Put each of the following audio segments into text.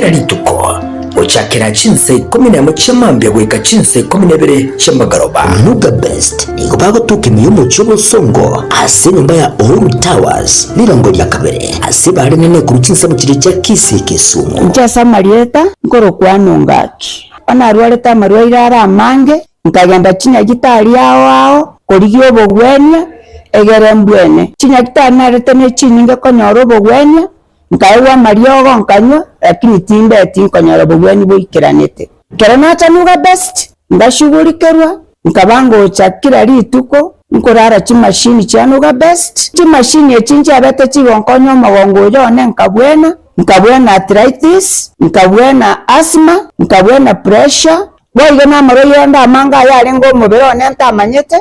Kera rituko, gochakera chinsa ikomi nemo chia mambia goika chinsa ikomi na ibere chia magoroba. Nuga Best nigo bagotoka ime y'omochie o Bosongo ase enyomba ya Uhuru Towers, rirongo ria kabere, ase bare nene korwa chinsemo chiria chia Kisii Kisumu. Inche ase amarieta nkorokwa Anungaki. Onye narwarete amarwaire are amange, nkagenda chinyagitari ao ao korigia obogwenia, egere mbwene. Chinyagitari narete ne chinyinge konyora obogwenia, Nkaegwa amariogo nkanywa, lakini timbeti nkonyora obogwenia boikeranete. Ekero nacha Nuga Best, ngashugurikerwa, nkaba ngocha kera rituko nkorara chimashini chia Nuga Best. Chimashini echi nchiabete chigonkonya omogongo oyo one nkabwena, nkabwena arthritis, nkabwena asthma, nkabwena pressure, boigo namarwaire ande amange ayarenge omobere one ntamanyete.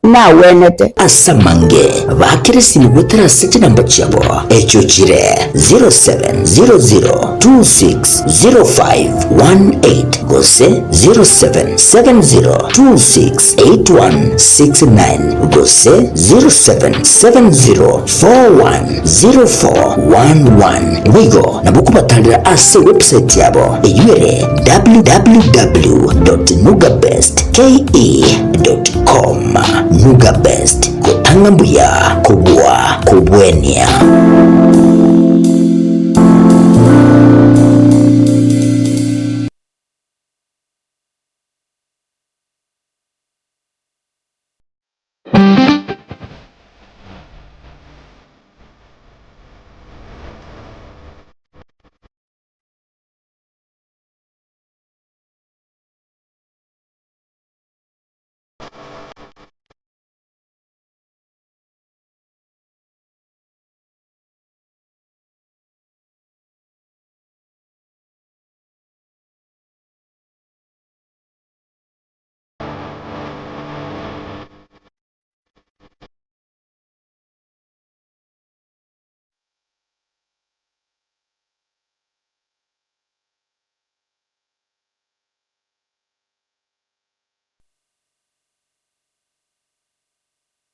Nagwenete. Ase amange baakere esimi goetera ase chinamba chiabo, echio chire 0700260518 gose 0770268169 gose 0770410411. Boigo nabo kobatarera ase ewebsite yabo eyio ere www.nugabestke.com. Com. Nuga best, gotanga mbuya kobua kobwenia.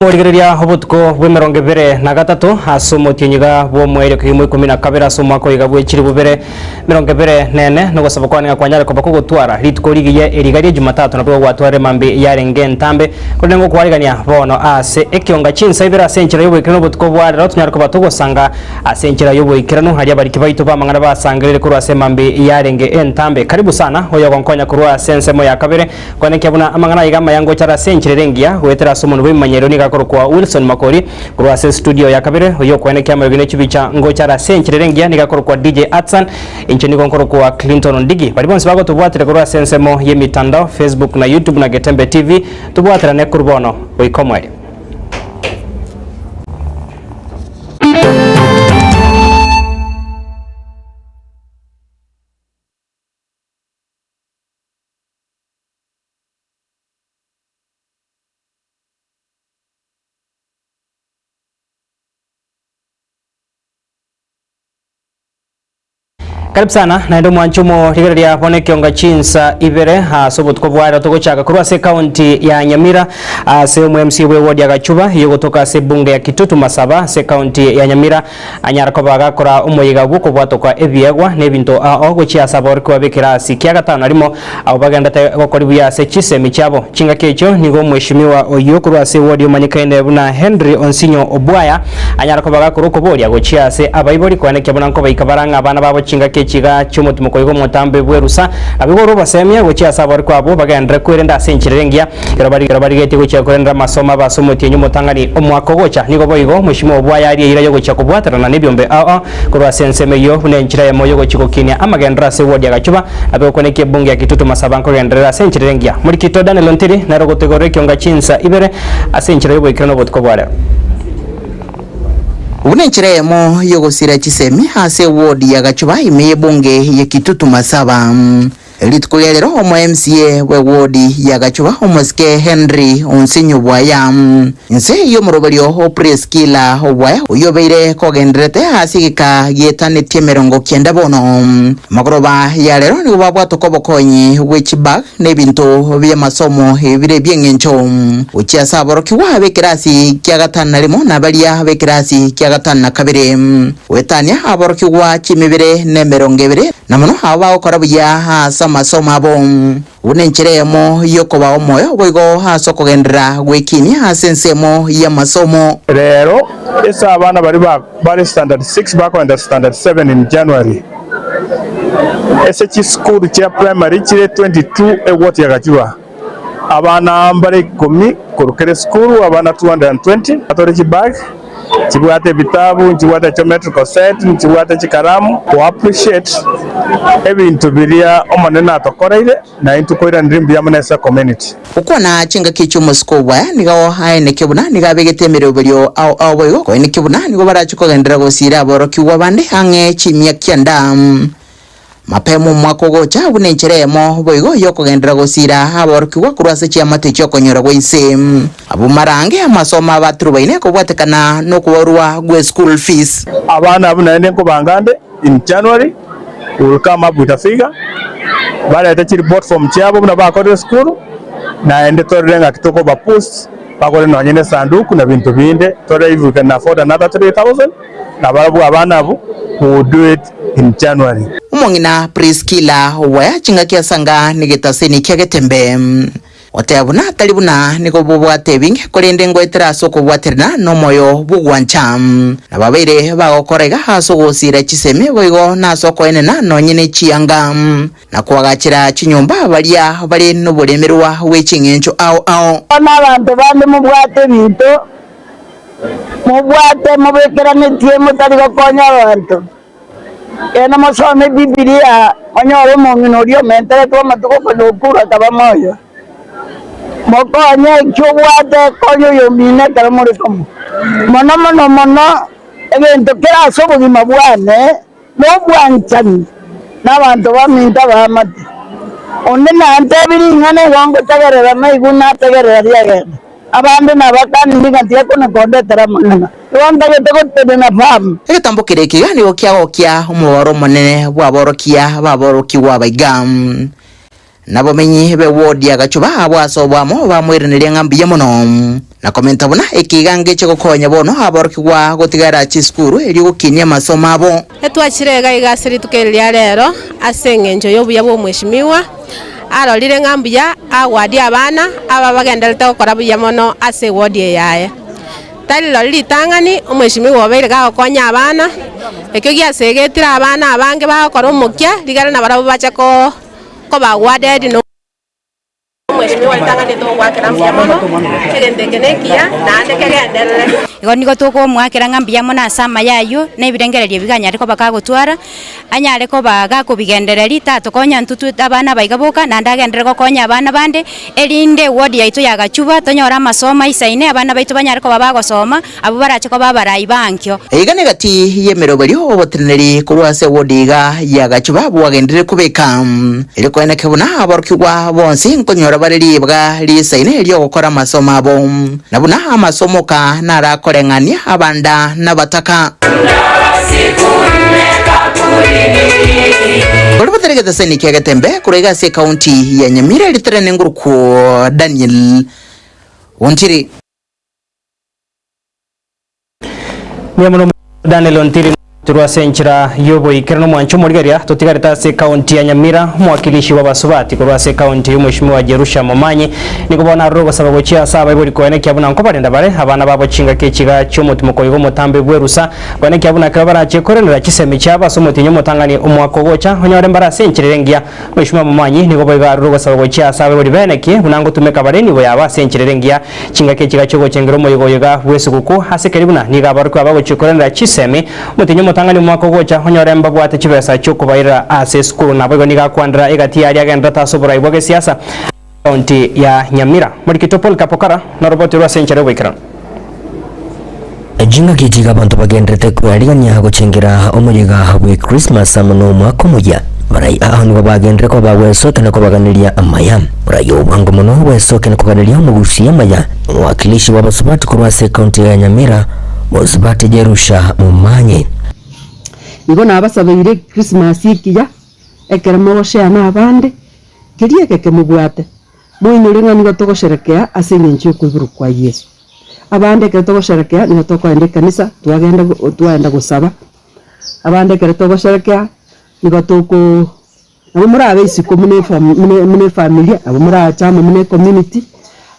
Morigereria obotuko bw'emerongo ebere na gatato ase omotienyi iga bw'omoerio kegima ikomi na kabere ase omwaka oiga bwe chilifu bibere merongo ebere na ene, na ogosaba kwane ng'a kwanyare koba kogotwara rituko rigiya eri iga ria Jumatatu nabo gwatwarire mambia yarenge entambe, korende ngokwarigania bono ase ekionga chinsa ibere ase enchera y'oboikeranu obotuko bwa rero tonyare koba togosanga ase enchera y'oboikeranu aria abariki baito b'amang'ana basangereire korwa ase mambia yarenge entambe. Karibu sana oyogonkonya korwa ase ensemo ya kabere. Koenekia buna amang'ana aiga amaya ngocha are ase enchera ere engiya goetera ase omonwa bw'emimanyerero nigo akorokwa Wilson Makori korwa ase estudio ya kabere oyio okoenekia amariogi ne chibicha ngocha are ase enchera ere engiya nigo akorokwa DJ Atsan inche nigo nkorokwa Clinton Ondigi baria bonsi bagotobwatire korwa ase ensemo y'emitandao Facebook na YouTube na Getembe TV tobwaterane korwa bono goika omoerio. Karibu sana naende omwanche omorigereria bono ekionga chinsa ibere ase obotuko bwa rero togochaka korwa ase ekaunti ya Nyamira ase omo MC bwe ward ya Gachuba eyogotoka ase ebunge ya Kitutu Masaba ase ekaunti ya Nyamira Anyare koba agakora omoyega bw'okobwatokwa ebiegwa na ebinto ao gochia ase aborokigwa b'ekerasi kia gatano na rimo, abwo bagendete gokori buya ase chisemi chiabo. Chingaki echio nigo omweshimiwa oyio korwa ase ewodi omanyekaine buna Henry Onsinyo Obwaya anyare koba agakora okoboria gochia ase abaibori koenekia buna nkobaika bare ang'e abana babo chingaki echi iga chi'omotimoko iga omotambe bw'erusa. Naboigo ore obosemia gochia ase aborokigwa abwo bagenderere kwerenda ase enchera ere engiya. Ekero barigetie gochia korendera amasomo abo ase omotienyi omotang'ani omwaka ogocha, nigo boigo omweshimiwa obwaye arie eira y'ogochia kobwaterana nebiombe ao ao korwa ase ensemo eyio buna enchera eyemo y'ogochia gokinia amagenderero ase ewodi ya Gachuba abe gokwana ebunge ya Kitutu Masaba nkogenderera ase enchera ere engiya. Morikito Daniel Ontiri nere ogotegorera ekionga chinsa ibere ase enchera y'oboikeranu obotuko bwa rero. Buna enchera eyemo y'ogosira chisemi ase ewodi ya Gachuba ime y'ebunge ya Kitutu Masaba. Rituko ria rero omo MCA bwe ward ya Gachuba omosike Henry Onsinyo Bwaya inse y'omoroberio o Priscilla Obwaya oyio obeire kogendererete ase egeka gietanetie emerongo kianda bono. Amagoroba ya rero nigo babwatoka obokonyi bwe chibag na ebinto bi'amasomo ebire ebi'engencho gochia ase aborokigwa b'ekerasi kia gatano na rimo na baria b'ekerasi kia gatano na kabere, goetania aborokigwa chimibere na emerongo ebere, na mono abo bagokora buya ase amasomo abo, buna enchera eyemo y'okobaa omoyo boigo ase okogenderera gwekinia ase ensemo y'amasomo. Rero ase abana baria bare standard 6 bakoenda standard 7 in January, ase chisukuru chia primary chire 22 egwoti ya Gachuba, abana mbare ikomi korwa kera esukuru, abana 220 batore chibag chibwate ebitabu, nchibwate geometrical set, nchibwate chikaramu, ko appreciate ebinto biria Omonene atokoreire na intwe koiraneria mbuya mono ase ecommunity. Gokwana chingaki chi'omosiko bwaye nigo aenekia buna nigo abegete emeroberio ao ao boigo koenekia buna nigo barache kogenderera gosiira aborokigwa bande ang'e chimia kianda. Mapema omwaka ogocha buna enchera eyemo boigo y'okogenderera gosiira aborokigwa korwa ase chiamate chi'okonyora gwa inse. Abwo marange amasomo abaturubaine kobwatekana nokoborwa gwe school fees. Abana abwo naende nkobanga nde in January we will come up with a figure barete chi report form chiabo buna bakorire esukuru naende torore ng'aki tokoba boost bagore nonye ne esanduku na binto binde torore if we can afford another 3000 na barabwo abana abwo we will do it in January. Omong'ina Priscilla Waya chingaki asanga negetaseni kia Getembe. Goteba buna tari buna nigo bobwate ebinge, korende ngoetera ase okobwaterana nomoyo bw'ogwancha. Na babeire bagokora iga ase ogosiira chisemi, boigo nase okoenena nonye ne chianga, na koagachera chinyomba baria bare noboremerwa bwe ching'encho ao ao. Bono abanto bande mobwate ebinto, mobwate mobekeranetie motari gokonya abanto. Genda mosome Ebibilia, monyore omong'ina oria omenteretwe amatuko konya okure akaba moyo. Mokonye eki obwate, konya oyomino ekero more komo. Mono mono mono egento kere ase obogima bwane nobwanchani nabanto baminto abaamate. Onde nantebie ring'ana igo ngotegerera naigwe nategerera riagenda. Abande nabakanire ng'a tiga kona kondetera amang'ana, igo ntagete gotenena famu. Egetambo keria ekiya nigo kiagokia omobaro omonene bw'aborokia b'aborokigwa baiga. Nabomenyi be ward ya Gachuba abwo ase oboamo bamoiraneria ng'a mbuya mono, na komenta buna ekiga ngeche gokonya bono aborokigwa gotigara chisukuru erio gokinia amasomo abo. Etwachire iga iga ase rituko eri ria rero ase engencho y'obuya bw'omweshimiwa, arorire ng'a mbuya agwadie abana aba bagendererete gokora buya mono ase ewodi eye yaye. Tari rirorio ritang'ani omweshimiwa obeire gagokonya abana, ekio giasegetire abana abange bagokora omokia rigere nabarabwo bache ko koba awarded no. Omweshimiwa ritang'ani togoakera mbuya mono, egento eke nekiya naende kegenderere. Igo nigo tokomoakera ng'a mbuya mono ase amaya ayio, na ebirengererio ebi ganyare koba kagotwara, anyare koba gakobigendereria, tatokonya intwe twe abana aba iga boka, naende agenderere gokonya abana bande, erinde eward yaito ya Gachuba tonyore amasomo aisaine, abana baito banyare koba bagosoma, abwo barache koba abarai ba ankio. Iga negati y'emeroberio oboteneneri korwa ase ewodi iga ya Gachuba bwagenderire kobeka, erio koeneke buna aborokigwa bonsi nkonyora bare ribaga riisaine ri'ogokora amasomo abo, na buna amasomo oka narakoreng'ania abanda nabataka. Baria batari getaseni kia Getembe korwa iga ase ekaunti ya Nyamira ritarene ngorokwo Daniel Ontiri. Mbuya mono Daniel Ontiri Torwa ase enchera y'oboikeranu omwancho omorigereria totigarete ase ekaunti ya Nyamira omwakilishi bw'abasubati korwa ase ekaunti y'omweshimiwa Jerusha Momanyi nigo bono arure ogosaba gochia ase abaibori koenekia buna nkobarenda bare abana babo chingaki echiga chi'omotimoko igo omotambe bw'erusa koenekia buna ekero barachie korenera chisemi chiabo ase omotienyi omotang'ani omwaka ogocha onyore mbare ase enchera ere engiya Mweshimiwa Momanyi nigo boigo arure ogosaba gochia ase abaibori benekie buna ngotumeka bare enibo yabo ase enchera ere engiya Chingaki echi gachia gochengera omoyega oyo iga bw'esuguku, ase keria buna nigo abarokigwa bagochia korenera chisemi, omotienyi omotang'ani omwaka ogocha, onyore mbabwate chibesa chi'okobairera ase esukuru. Naboigo nigo akwandera egati y'aria agenderete ase oborai bwa gesiasa ekaunti ya Nyamira. Morikito Paul Kapokara noroboti rwe ase enchera y'oboikeranu. Chingaki echi iga abanto bagendererete kwearigania gochengera omoyega bwe Christmas amo nomwaka omoyia. Abarai ao nigo bagenderere koba bagwesokia na kobaganeria amaya. Omorai oo bwango mono gwesokia na koganeria omogusia amaya nomowakilishi bw'abasubati korwa ase ekaunti ya Nyamira, Mosubati Jerusha Momanyi. Igo nabasabeire Krismasi ekiya, ekero mogoshare nabande, keria egeke mobwate, moinyore ng'a nigo togosherekea ase engencho y'okoiborwa kwa Yeso. Abande ekero togosherekea nigo tokoenda ekanisa twagenda twaenda gosaba, abande ekero togosherekea nigo toko nabo morabe isiko buna efam buna buna efamilia, nabo morache amo buna ecommunity,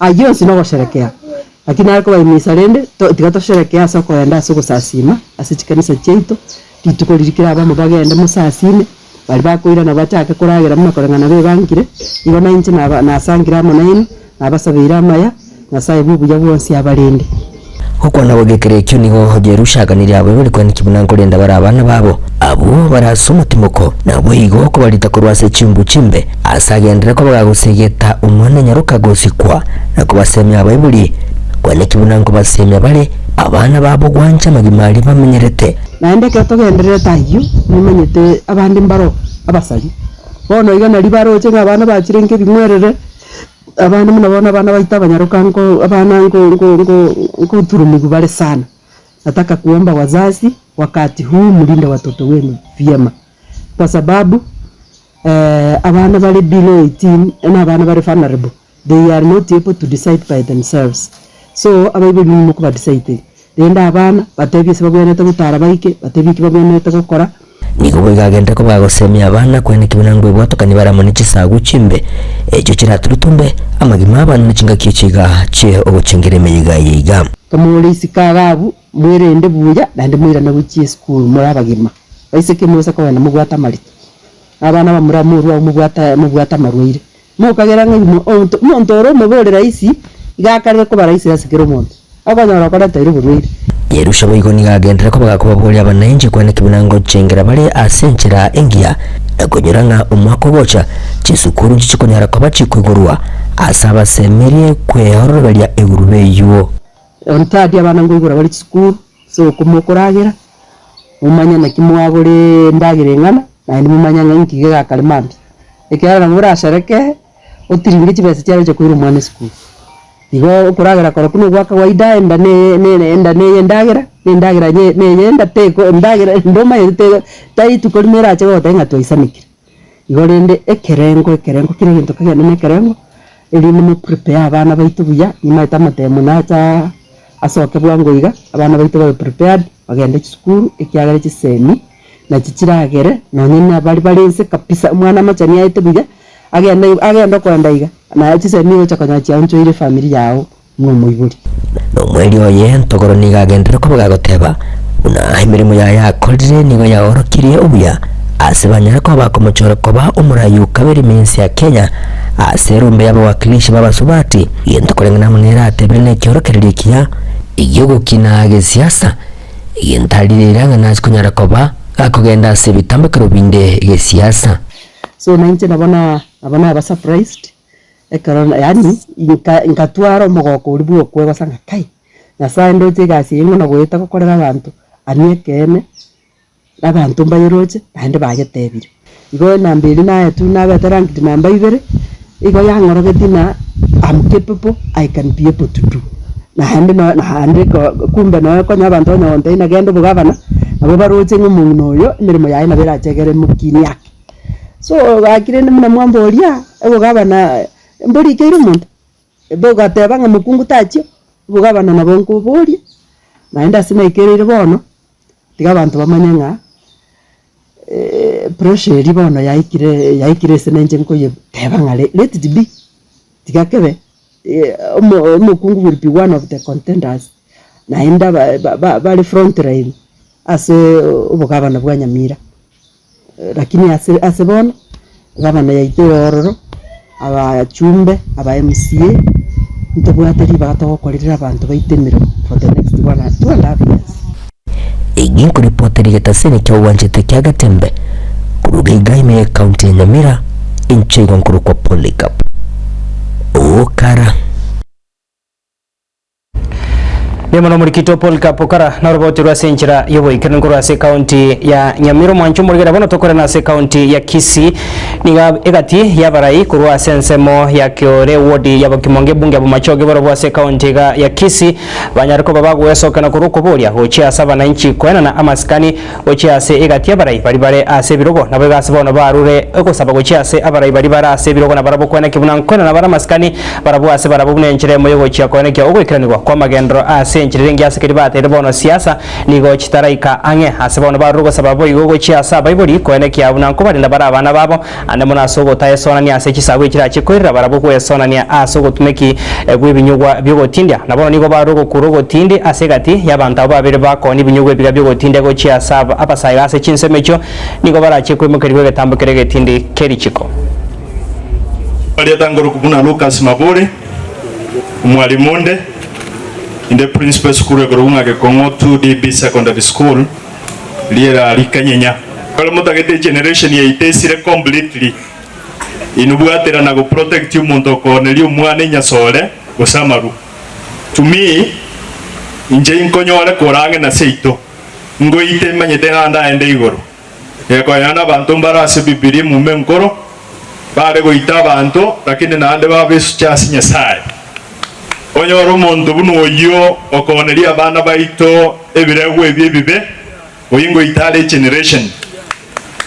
ayio onsi nogosherekea. Lakini nare kobaimisa rende to tiga tosherekee ase okoenda ase ogosasima ase chikanisa chiaito, rituko riria kera abamo bagende mosasime, baria bakoirana bachake koragera buna koreng'ana bebangire, igo nainche naba nasangire amo nainwe, nabasabeire amaya, Nyasae bw'obuya bwonsi abarende. Gokwana gw'egekero ekio nigo Jerusha aganirie abaibori kweneki buna nkorenda bare abana babo, abwo bare ase omotimoko, naboigo kobarita korwa ase chimbu chimbe, ase agenderere koba gagosegeta omwana nyaroka gosikwa, na kobasemia abaibori kweneki buna nkobasemia bare abana babo gwancha amagima aria bamenyerete. Naende ekero togendererete ayio, nimanyete abande mbaro abasari. Bono iga naria baroche ng'a abana bachire nkebing'werere, Abana buna bono abana baito abanyaroka nko abana nko nko nko nkoturumigwa bare sana. Nataka kuomba wazazi wakati huu mlinde watoto wenu vyema kwa sababu abana bare below 18 na abana bare vulnerable they are not able to decide by themselves so abaibori nigo mokobadecideria rende abana batebie ase babwenerete gotara baike batebie eki babwenerete gokora. Nigo boigo agenderere koba agosemia abana kweneki buna ngwebwatokani bare amo ne chisagu chimbe, echio chiraturutumbe amagima 'abana ne chingaki echi iga chie ogochengera emeyega eye iga. Kamore isiko iga abwo, mwerende buya, naende moirane gochia esukuru more abagima. Baiseke moise kogenda mobwate amarito, na abana bamura morue agwo mobwate mobwate amarwaire. Mokagera ng'a imo onto omonto ore omobe ore rahisi, iga akarire koba rahisi ase kera omonto, okonyora okoreteire oborwaire. Yerusha boigo nigo agenderera koba gakobaboria abananchi kwaneki buna ngochengera bare ase enchera engiya na konyora ng'a omwaka ogocha chisukuru nchichikonyara koba chikoigorwa ase abasemerie kweororeria egurube eywo. On third abana nkoigora bare chisukuru, so komokoragera, momanye naki mwagora endagera eng'ana, naende momanye ng'a inki gegakare mambia. Ekiagera nabo orasherekee, otiringe chibesa chiaye oche koira omwana esukuru. Igo okoragera korokwo na ogwa kawaida, enda neye nere enda neye endagera, na endagera nye neye enda teko endagera ende omanyete tego tari rituko rimo erache gogotebia ng'a twaisanekire. Igo rende ekerengo ekerengo kera egento kegende na ekerengo, erinde mo prepare abana baito buya, nimaete amatemo nacha asoke bwango iga, abana baito babe prepared, bagende chisukuru ekiagera chisemi nachi chiragere nonye na baria bare inse kabisa, omwana amachani aete buya, agende agende okoenda iga, naye chisemi ogocha konyora chiaonchoire efamiri yago buna omoibori. Na omweri oye ntogoro nigo agenderere koba gagoteba, buna emeremo yaye akorire nigo yaorokirie obuya ase banyare koba bakomochora koba omorai o kabere ime y'ense ya Kenya ase erombe y'abawakilishi b'abasubati, egento koreng'ana amo nere atebire nekiorokererio ekiya egi'ogokina gesiasa, egento arire ere ng'a nase konyara koba gakogenda ase ebitambokero binde gesiasa. So nainche nabo na nabo naba surprised. Ekero yaani nka nkatwara omogoko oria bwa okwegwasa ng'a kai, Nyasaye ndoche egasi eye ng'a nagoeta gokorera abanto, ani ekeene, abanto mbayeroche naende bayetebire. Igo enamba eria naetwe nabete ranked namba ibere, igo yang'orogetie ng'a am capable, I can be able to do. Naende no naende ko kumbe nonya konya abanto onye gontebia ng'a genda obogavana, nabo baroche ng'a omong'ina oyo emeremo yaye nabo erache egere mokini ake. So gaki rende buna mwamboria, obogabana mborikeire omonto? Bogateba ng'a mokungu tachia, obogabana nabo nkoboria, naende ase naikereire bono, tiga abanto bamanye ng'a pressure eria bono yaikire yaikire ase nainche nkoyeteba ng'a let it be, tiga kebe omo omokungu will be one of the contenders, naende aba ba- ba- bare front line ase obogabana bwa Nyamira. Lakini ase ase bono, gavana yaito ere ororo, abachumbe, aba MCA, ntobwate ribaga togokorerera abanto baito emeremo for the next one and two and half years. Egi nkoripotera egetaseni kia ogwanchete kia Gatembe koruga iga ime ye county ya Nyamira, inche igo nkorokwa Polycarp Okara. Mbuya mono Omorikito Polycarp Okara noroboterwe ase enchera y'oboikeranu korwa ase ekaunti ya Nyamira. Omwancho omorigera bono tokorana ase ekaunti ya Kisii. Nigo egati y'abarai korwa ase ensemo ya Kiore ward ya Bokimonge ebunge ya Bomachoge barobwo ase ekaunti iga ya Kisii banyare koba bagwesokana korwa okoboria gochia ase abananchi koenana amasikani gochia ase egati y'abarai baria bare ase ebirogo. Naboigo ase bono barure ogosaba gochia ase abarai baria bare ase ebirogo na barabwo koenekia buna nkoenana bare amasikani barabwo ase barabwo buna enchera emo y'ogochia koenekia ogoikeranigwa kw'amagenderero ase enchera ere engiya ase keria bateire bono siasa nigo chitaraika ang'e. Ase bono barure ogosaba boigo gochia ase abaibori koenekia buna nkobarenda bare abana babo ande mono ase ogotaesonania ase chisabu echirachie koirera barabwo gwesonania ase ogotumeki bw'ebinyugwa bi'ogotindia. Na bono nigo barure ogokura ogotindi ase egati y'abanto abwo babere bakoonia ebinyugwa ebiga bi'ogotindia gochia ase abasae ase chinsemo echio nigo barachie koimokerigwa egetambo keria egetindi k'erichiko. Marieta ngoroku buna Lucas Maburi, omwalimu onde, inde principal esukuru ekorokwa ng'a Gekong'o 2DB Secondary School, riera rikanyenya. Ekero motagete egeneration yaito esire completely, inwe bwatera na goprotect omonto okooneria omwana enyasore gose amaru. To me, inche inkonyore kore ang'e na seito, ngoite manyete ng'a ndaende igoro. Gekonyora nabanto mbare ase Bibilia emume enkoro, bare goita abanto, lakini naende babesuche ase Nyasae. Onyore omonto buna oyio okooneria abana baito ebiregwa ebi ebibe, oyio ngoita are egeneration.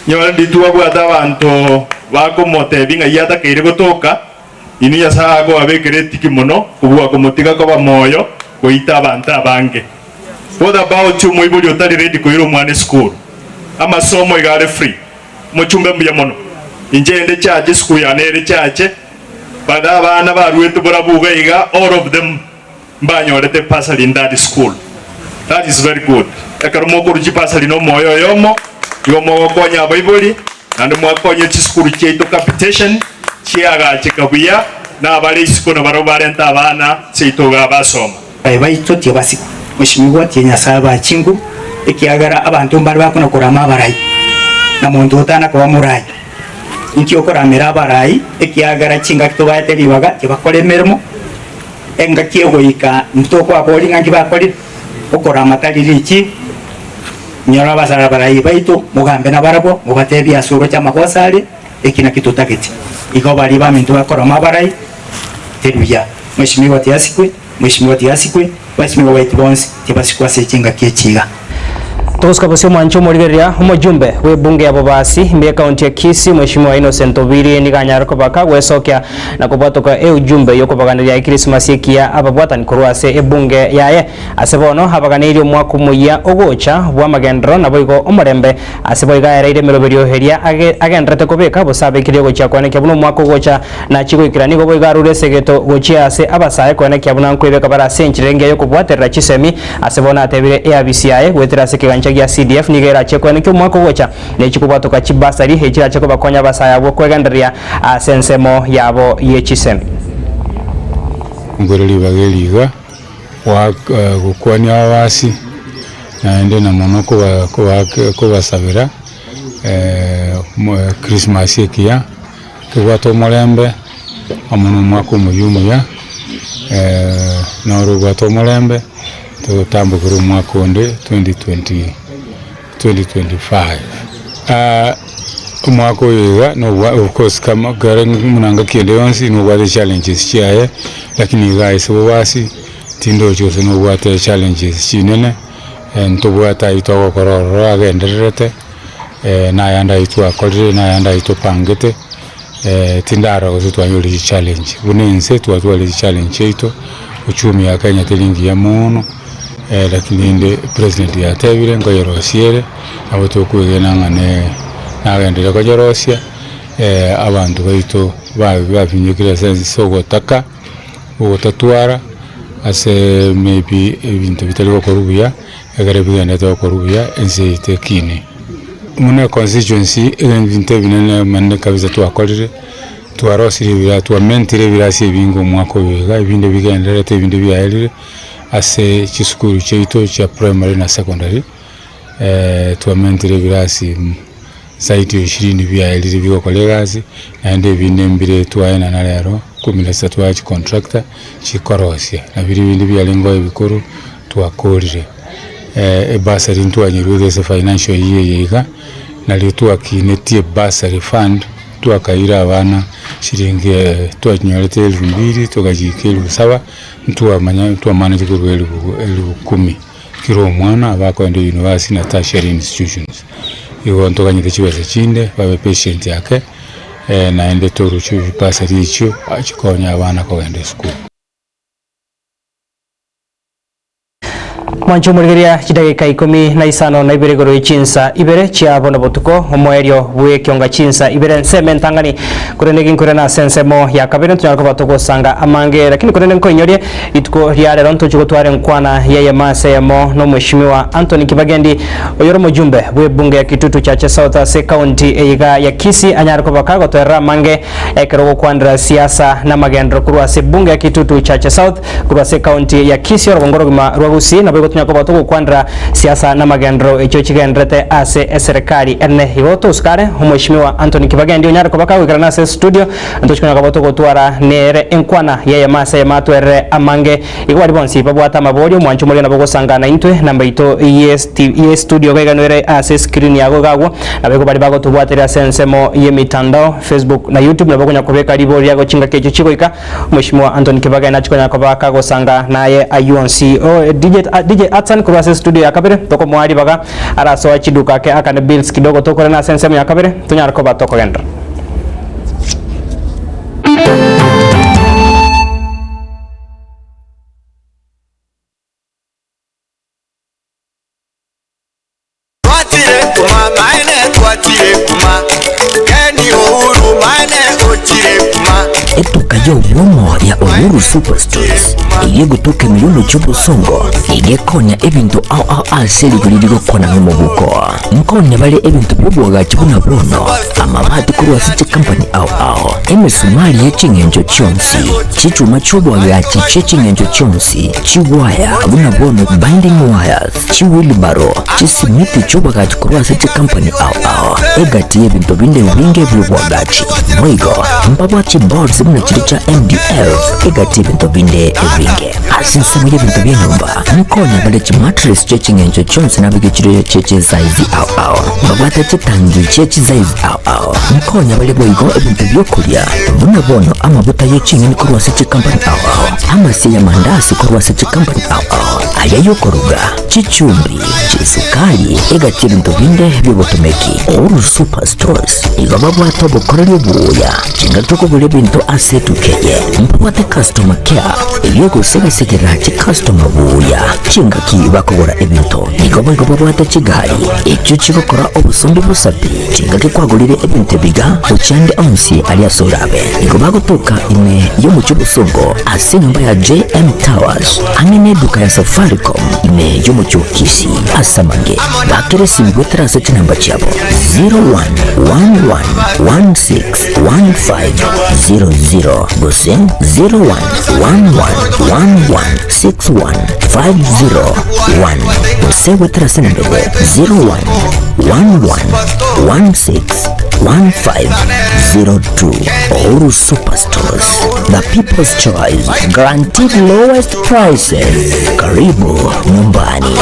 Nyore nditwe abwate abanto bakomotebia ng'ai atakeire gotoka, inwe Nyasae akobabekera etiki mono kobua komotiga koba moyo goita abanto abange. What about omoibori otari ready koira omwana esukuru? Amasomo iga are free. Mochumbe mbuya mono. Inche ende chache esukuru yane ere chache but abana baruete borabu iga iga all of them mbanyorete bursary in that school. That is very good. Ekero mokorwa chibursary na omoyo oyomo igo mogokonya abaibori naende mwakonya chisukuru chiaito capitation chiagacheka buya na abare isiko nabarabwo barente abana seito iga basoma. Aye baito tibasikwa, Mweshimiwa tie Nyasae abae chinguru, ekiagera abanto mbare bakona korama abarai, na monto otana koba morai. Inki okoramera abarai, ekiagera chingaki tobaete ribaga tibakora emeremo, engaki egoika ntitokwaboria ng'a nki bakorire, okorama tari richibu. Inyora abasare abarai baito, mogambe nabarabwo, mobatebie ase oroche amagoso aria, eki nakio totagete. Igo baria baminto bakorama abarai, teruya. Mweshimiwa tiasikwe, Mweshimiwa tiasikwe, Abashimiwa baito bonsi tibasikwe ase chingaki echi iga. Togosuka bosio omwanche omorigereria omojumbe bw'ebunge ya Bobasi ime y'ekaunti ya Kisii Mweshimiwa Innocent Obiri nigo anyare kobaka gwesokia na kobwatoka eujumbe y'okobaganeria ekirisimasi ekiya ababwatani korwa ase ebunge yaye. Ase bono abaganeirie omwaka omoyia ogocha bw'amagenderero naboigo omorembe ase boigo aereire emeroberio eria agendererete kobeka bosa abekirie gochia koenekia buna omwaka ogocha Nachie goikera nigo boigo arure esegeto gochia ase abasae koenekia buna nkwebeka bare ase enchera engiya y'okobwaterera chisemi. Ase bono atebire eabisi yaye goetera ase ekegancha gia CDF nigo erachie koenekia omwaka ogocha nechie kobwatoka chibasari echirache kobakonya abasae abwo kwegendereria ase ensemo yabo ye chisemi. Nkore ribaga eri iga, gokwania ababasi, naende na mono kobasabera Christmas ekiya. Tobwate omorembe amo nomwaka omoyia omuya, noro obwate omorembe totambokere omwaka onde 2020 2025. Omwaka oyo iga nobwa of course kama kere buna ngaki ende yonsi nobwate challenges chiaye, lakini iga ase bobasi tindochi gose nobwate challenges chinene, ntobwate aywo togokora ororo agendererete. na ayande ayio twakorire, na ayande ayio topangete, tindarora gose twanyorire chichallenge. Buna ense twatwarire chichallenge chiaito, uchumi ya Kenya teri ngiya mono, lakini rende president yatebire nkoyerosia ere, nabo tokwegena ng'a ne nagenderere koyerosia, abanto baito ba bafinyokire ase ase ogotaka, ogotatwara, ase maybe ebinto bitari gokorwa buya. Ekero bigenderete gokorwa buya, ense yaito ekine. Buna econstituency, ebinto ebinene emenene kabisa twakorire, twarosirie ebira twamentire ebirasi ebinge omwaka oyo iga, ebinde bigendererete ebinde biaerire, ase chisukuru chiaito chia primary na secondary, twamentire ebirasi zaidi ya ishirini biaerire bigokora egasi, naende ebinde mbire twaenana rero, kumi na sita twachicontractor chikorosia, na biria binde biarengeo ebikoro. twakorire. Ebursary ntwanyeruete ase financial year eye iga, nario twakinetie ebursary fund, twakaira abana chiringi twanyorete elfu mbili tokachiika elfu saba, ntwamanya ntwamaneti korwa elfu elfu kumi kera omwana abakoenda university na tertiary institutions. Igo ntoganyete chibesa chinde babe patient ake, naende toruche chibursary echio chikonye abana kogenda esukuru. Mwanche omorigereria chidageka ikomi na isano na ibere igoro ye chinsa ibere chia bono botuko, omoerio bw'ekionga chinsa ibere ensemo entang'ani, korende ginkoirana ase ensemo ya kabere ntonyare koba togosanga amange. Lakini korende nkoinyorie rituko ria rero ntoche gotwara enkwana y'eyemo ase eyemo n'omweshimiwa Anthony Kibagendi oyore omojumbe bw'ebunge ya Kitutu Chache South ase ekaunti eye iga ya Kisii anyare koba kagotoerera amange ekero ogokwanera siasa namagenderero korwa ase ebunge ya Kitutu Chache South. Korwa ase ekaunti ya Kisii orogongo orogima rwa Gusii naboigo tonya koba togokwanera siasa namagenderero echio chigendererete ase eserekari ene. Igo tosukare Omweshimiwa Anthony Kibagendi onyare koba kagoikerana ase estudio ntochi konya koba togotwara nere enkwana yeyemo ase eyemo atwerere amange. Igo baria bonsi babwate amaborio omwancho moria nabo ogosangana intwe namba yaito ye estudio iga iganwere ase escreen yago iga agwo. Naboigo baria bagotobwateria ase ensemo yemitandao Facebook na YouTube nabo okonya kobeka riborio riago chingaki echio chigoika. Mweshimiwa Anthony Kibage nachi konya koba kagosanga naye ayio onsi. Oh, DJ, DJ Atsan korwa ase studio ya kabere tokomoa ribaga arasoa chiduka ake akane bills kidogo tokorana ase ensemo ya kabere tonyare koba tokogenderera. Twachire kuma maene twachire kuma Ken Uhuru maene ochire kuma. Etuka y'obwomo ya Uhuru Superstores eyio egotoka ime y'omochie obosongo nigo ekonya ebinto ao ao ase rigori rigokwana nomobuko. Nkonya bare ebinto bi'oboagachi buna bono, amabati korwa ase chikampani ao ao, emesumari ye ching'encho chionsi, chichuma chi'oboagachi chie ching'encho chionsi, chiwaya buna bono binding wires, Chiwilibaro, chisimiti chi'oboagachi korwa ase chikampani ao ao, egati y'ebinto binde ebinge bi'oboagachi. Boigo, mbabwate chiboards buna chiria chia MDF, egati y'ebinto binde ebinge. Ase ensemo y'ebinto bi'enyomba, nkonya bare chimattress chie ching'encho chionsi nabeke chire chie chisaizi ao ao. Mbabwate chitangi chie chisaizi ao ao. Nkonya bare boigo ebinto bi'okoria, buna bono amabuta ye ching'eni korwa ase chikampani ao ao, amasie y'amandasi korwa ase chikampani ao ao. Aya y'okoruga, chichumbi, chisukari, egati ebinto binde bi'obotomeki. Uhuru Super Stores nigo babwate obokoreri obuya chingaki tokogora ebinto ase etuka eye. Mbabwate customer care eyio egosegasegera chicustomer buya chingaki bakogora ebinto. Nigo boigo babwate chigari echio chigokora obosombi bosapi chingaki kwagorire ebinto ebiga gochia ande onsi aria ase orabe. Nigo bagotoka ime y'omochie obosongo ase enyomba ya JM Towers. Ang'e neduka ya Safaricom ime y'omochie o Kisii ase amange, bakera esimi goetera ase chinamba chiabo 0111161500 gose 0111116150 gose goetera ase enamba eye 0111161502. Uhuru Superstores, the people's choice, guaranteed lowest prices. Karibu nyumbani.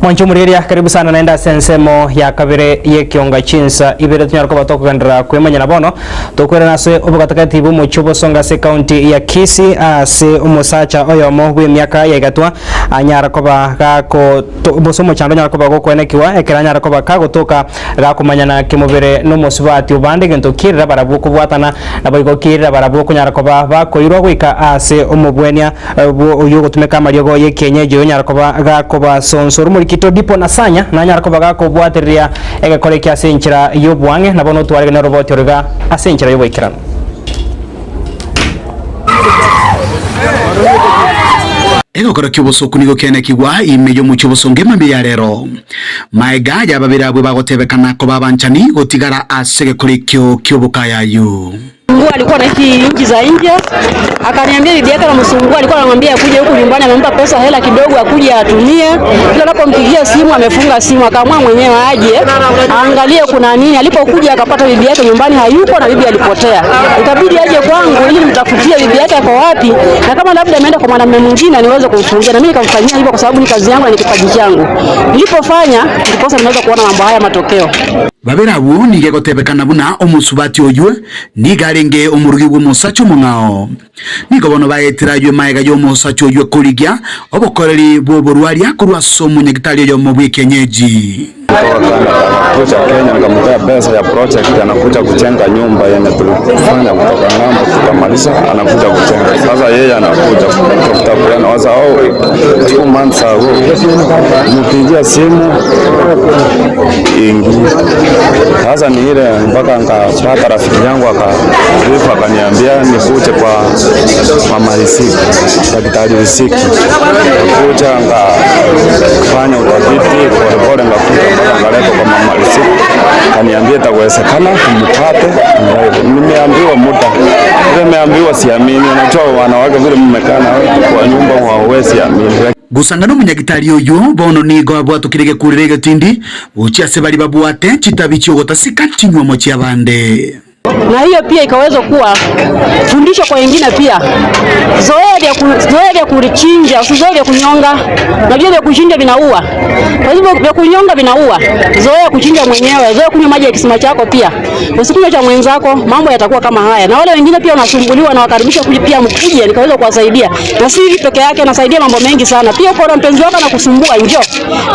Mwanche omorigereria, karibu sana naende ase ensemo ya kabere y'ekionga chinsa ibere tonyare koba tokogenderera kwemanyana bono tokwerana ase obogatagati bw'omochie obosongo ase ekaunti ya Kisii ase omosacha oyomo bw'emiaka ya igatwa anyara koba gako to gose omochando onyare koba gokoenekiwa ekero anyare koba kagotoka gakomanyana kemobere nomosubati obande egento kierire barabwo kobwatana naboigo kierire barabwo konyara koba bakoirwa goika ase omobwenia Obwo oyio ogotumeka amariogo y'ekienyeji oyonyara koba gakobasonsora omorikito dipo na sanya, nanyara koba gakobwatereria egekora eke ase enchera y'oboang'e, na bono otwaregane oroboti oro iga ase enchera y'oboikeranu. Egokora ki'obosoku nigo kianekigwa ime y'omochie obosongo emambia ya rero. Maega y'ababere abwo bagotebekana koba abanchani gotigara ase egekora ekio ki'obokayayu. Mungu alikuwa anaishi nchi za nje, akaniambia bibi yake anamsumbua, alikuwa anamwambia akuje huku nyumbani, amempa pesa hela kidogo akuje atumie. Kila anapompigia simu amefunga simu, akaamua mwenyewe aje aangalie kuna nini. Alipokuja akapata bibi yake nyumbani hayuko na bibi alipotea, ikabidi aje kwangu ili nimtafutie bibi yake ako wapi, na kama labda ameenda kwa mwanamume mwingine niweze kumfungia. Na mimi nikamfanyia hivyo kwa sababu ni kazi yangu na ni kipaji changu. Nilipofanya ndiposa nimeweza kuona mambo haya matokeo. Babere abwo nigo egotebekana buna omosubati oyio nigo arenge omorugi bw'omosacha omong'ao. Nigo bono baetire ayio magega y'omosacha oyio korigia obokoreri bw'oborwaria korwa ase omonyagitari oyomo bw'ekienyeji. Kutoka Canada anakuja Kenya, nikampea pesa ya project, anakuja kujenga nyumba yenye tulifanya kutoka ng'ambo, tukamaliza, anakuja kujenga sasa. Yeye anakuja kutafuta sasa. Oh, 2 months ago mpigia simu ingi sasa ni ile mpaka nikapata rafiki yangu akarifu akaniambia nikuje kwa mama Riziki, daktari Riziki, kuja nikafanya utafiti polepole, ngakuja mpaka ngaletwa kwa mama Riziki, kaniambia itawezekana kumpate. Nimeambiwa muda vile nimeambiwa, siamini. Unajua wanawake vile mmekaa na kwa nyumba hawawezi amini. Gusanga n'omunyagitari oyo bono nigo abwatokire gekurire egetindi gochia ase bari babwate chitabi chiogotasika chinywomo chiabande. Na hiyo pia ikaweza kuwa fundisho kwa wengine pia. Zoea vya ku, zoea vya kulichinja, usizoee vya kunyonga. Unajua vya kuchinja vinaua. Kwa hivyo vya kunyonga vinaua. Zoea kuchinja mwenyewe, zoea kunywa maji ya kisima chako pia. Usikunywe cha mwenzako, mambo yatakuwa kama haya. Na wale wengine pia wanasumbuliwa na wakaribisha kuja pia mkuje nikaweza kuwasaidia. Na si hivi peke yake, nasaidia mambo mengi sana. Pia uko na mpenzi wako anakusumbua, njoo.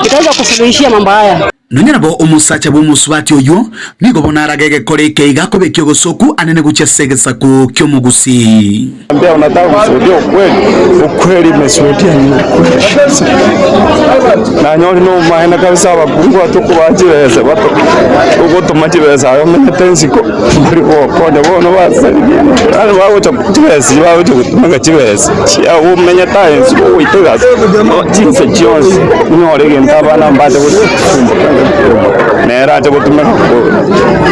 Nitaweza kusuluhishia mambo haya. Nonya nabo omosacha bw'omosubati oyio nigo bono arage egekora eke iga kobekia ogosoku anene gochia ase egesaku ki'omogusi. Ambia unataka kushuhudia ukweli, ukweli imeshuhudia ni ukweli. Nanyori no maana kabisa abakungu atukuba chibesa bato ugutuma chibesa ayo menyete ensiko bari gokonya bono basaidia yani bagocha chibesa bagocha gutumanga chibesa umenyete aye ensiko goita egasi chinse chionsi nyore egento abana mbate gotumboka nere ache gotumeka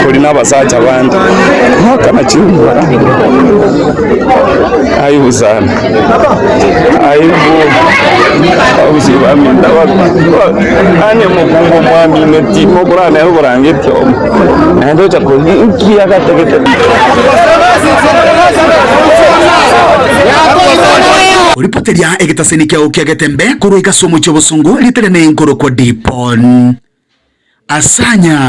kori na abasacha bande mwaka chimbara. Aibu sana, aibu ausibaminda ane mukungu mwamine timo kurane rukurangitio naende ocha nkiagategete. Oripoteria egetaseni kiao kia getembe korwa ase omochie obosungu ritere ne enkoro kwa Dipon Asanya.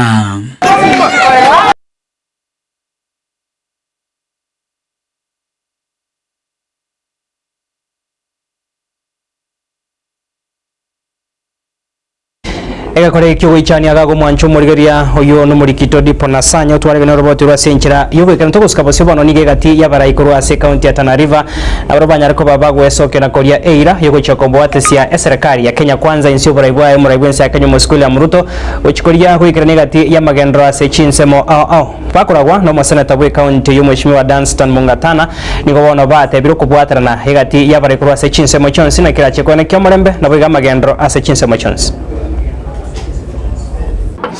Egekora ekio goichania gagomwancha omorigeria oyo nomorikito Dipo Nasanya otwarege noroboti rwa ase enchera yogoikera togosika bosio bono nigo egati y'abarai korwa ase ekaunti ya Tana River nabaro banyare koba bagwesokera koria eira yogochia komboatesia eserikali ya Kenya Kwanza inse oborai bwaye omorai bwa ense ya Kenya omosike William Ruto gochikoria goikerania egati y'amagendero ase chinsemo ao ao bakoragwa na omoseneta bwa ekaunti ya omweshimiwa Danstan Mungatana nigo bono batebire okobwaterana egati y'abarai korwa ase chinsemo chionsi na kerache kwene kia omorembe nabo iga amagendero ase chinsemo chionsi.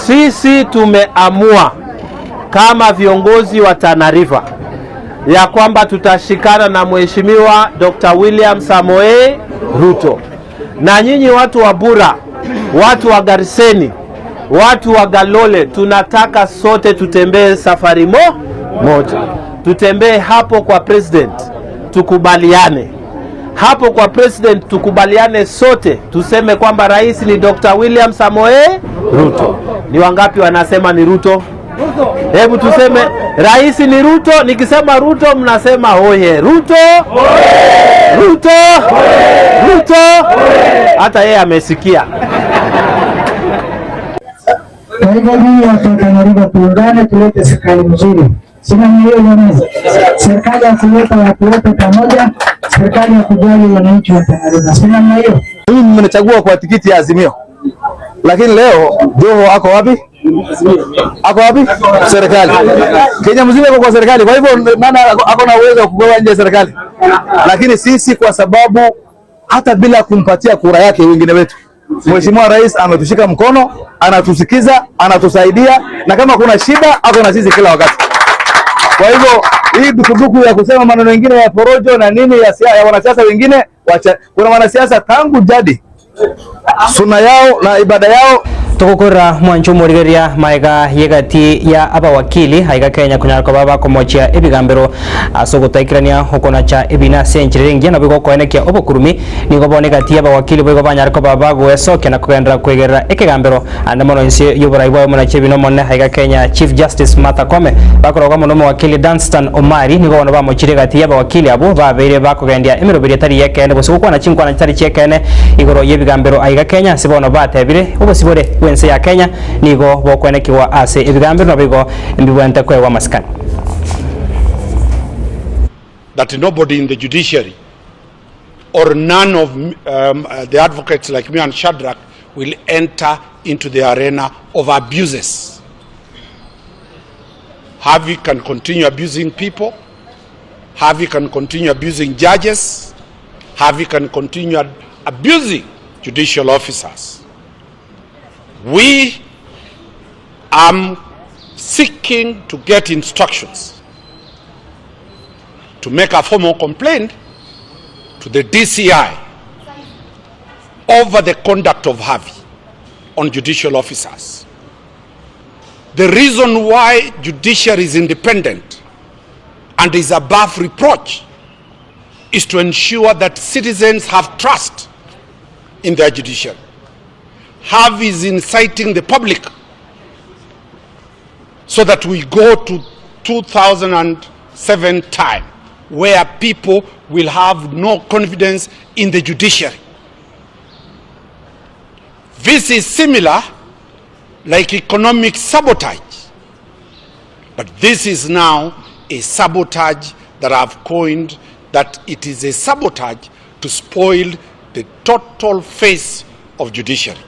Sisi tumeamua kama viongozi wa Tana River ya kwamba tutashikana na Mheshimiwa Dr. William Samoei Ruto. Na nyinyi watu wa Bura, watu wa Gariseni, watu wa Galole, tunataka sote tutembee safari moja. Tutembee hapo kwa president, tukubaliane hapo kwa president, tukubaliane sote, tuseme kwamba rais ni Dr. William Samoei Ruto. Ni wangapi wanasema ni Ruto? Hebu tuseme rais ni Ruto. Nikisema Ruto mnasema oye. Ruto, Ruto, Ruto. Hata yeye amesikia. Kwa hivyo nyinyi watu wa Tana River tuungane, tulete serikali mzuri. Sina hiyo jamani, serikali ya kuleta watu wote pamoja, serikali ya kujali wananchi wa Tana River. Sina namna hiyo. Mimi mmenichagua kwa tikiti ya Azimio, lakini leo Joho ako wapi? Ako wapi? Serikali. Kenya mzima iko kwa serikali. Kwa hivyo nani ako na uwezo wa kugawa nje ya serikali? Lakini sisi kwa sababu hata bila kumpatia kura yake wengine wetu. Mheshimiwa Rais ametushika mkono, anatusikiza, anatusaidia na kama kuna shida ako na sisi kila wakati. Kwa hivyo hii dukuduku ya kusema maneno mengine ya porojo na nini ya, ya wanasiasa wengine wacha, kuna wanasiasa tangu jadi suna yao na ibada yao Togokora mwancho omorigereria maega y'egati ya abawakili aiga Kenya konyara koba bakomochia ebigambero ase ogotaikerania okonacha ebina ase enchera ere engiya nabo igokoenekia obokurumi nigo bono egati y'abawakili boigo banyare koba bagoesokia na kogenderera koigerera ekegambero ande mono inse y'oborai bwaye omonachi ebina omonene aiga Kenya Chief Justice Martha Koome bakorokwa amo nomowakili Danstan Omari nigo bono bamochire egati y'abawakili abwo babeire bakogendia emeroberi etari y'ekeene gose gokwana chinkwana chitari chi'ekeene igoro y'ebigambero aiga Kenya ase bono batebire obosibore bw'ense ya Kenya nigo bokwenekigwa ase ebigambero naboigo mbibwenerete koegwa amasikani. That nobody in the judiciary or none of um, the advocates like me and Shadrack will enter into the arena of abuses. Harvey can continue abusing people. Harvey can continue abusing judges. Harvey can continue abusing judicial officers. We are seeking to get instructions to make a formal complaint to the DCI over the conduct of Harvey on judicial officers. The reason why judiciary is independent and is above reproach is to ensure that citizens have trust in their judiciary. Harvey is inciting the public so that we go to 2007 time where people will have no confidence in the judiciary. This is similar like economic sabotage. But this is now a sabotage that I've coined that it is a sabotage to spoil the total face of judiciary.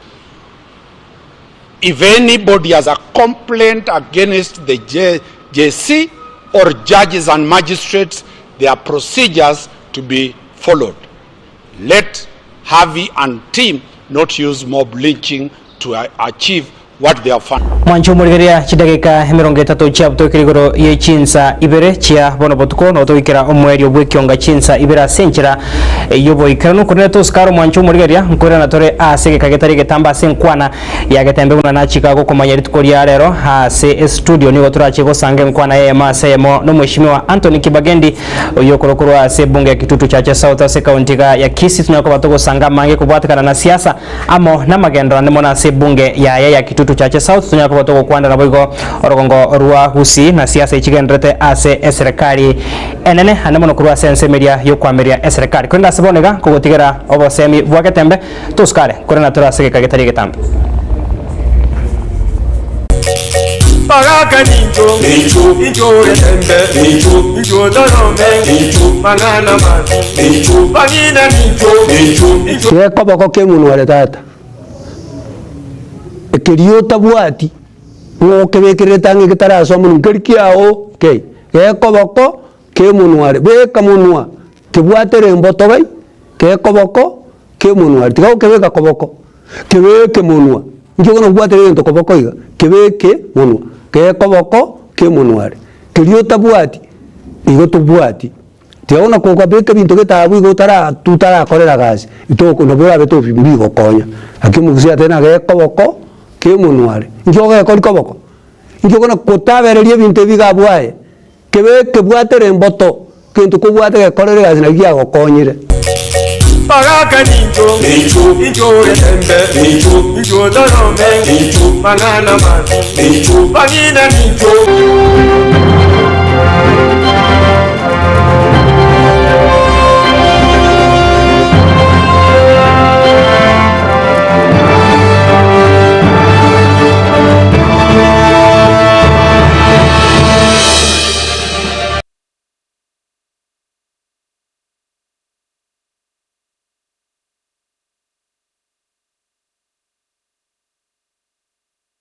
If anybody has a complaint against the J JC or judges and magistrates, there are procedures to be followed. Let Harvey and team not use mob lynching to achieve what they have found. Mwanche omorigereria chidageka emerongo etato chiabutokire igoro ye chinsa ibere chia bono botuko, nabo togoikera omoerio bw'ekionga chinsa ibere ase enchera y'oboikeranu. Korende tosikare omwanche omorigereria, nkoirana tore ase egeka getari egetambe ase enkwana ya getembe buna nachika gokomanya rituko ria rero ase estudio nigo torache gosanga enkwana eyemo ase eyemo n'omweshimiwa Anthony Kibagendi oyio okorokorwa ase ebunge ya Kitutu Chache South ase ekaunti iga ya Kisii. Tonyare koba togosanga amange kobwatekana na siasa Amo namagenderero ande mono ase ebunge yaye ya Kitutu Chache South tonyare koba togokwanera naboigo orogongo rwa Gusii na siasa echigendererete ase eserekari enene ande mono korwa ase ensemo eria yokoameria eserekari. Korende ase bono iga nkogotigera obosemi bwa Getembe tosukare korende tore ase egeka getari egetambe. Bagaka nincho, incho getembe, incho torome, mang'ana mabi, bang'ina nincho. Gekoboko k'emonwa ore tata, ekeria otabwati, ng'o okebekererete ang'e getarasoa monwa nkeri kiago kei, gekoboko k'emonwa are, beka monwa, kebwatere emboto bai, gekoboko k'emonwa are, tiga gokebeka koboko, kebeke monwa, inki okona kobwatera egento koboko iga, kebeke monwa, gekoboko k'emonwa are, keria otabwati, igo tobwati. Tiga buna kogabeka ebinto gete abwo igo otara totarakorera gasi, itoko nabo orabe tobi mbigokonya. Lakini omogusii atebe ng'a gekoboko kemonwa are, inki ogekori koboko? Inki okona kotabereria ebinto ebi iga abwo aye, kebe kebwatere emboto, gento kobwate gekorere egasi naki giagokonyire. Bagaka nincho, incho getembe, incho torome, mang'ana mabi, bang'ina nincho.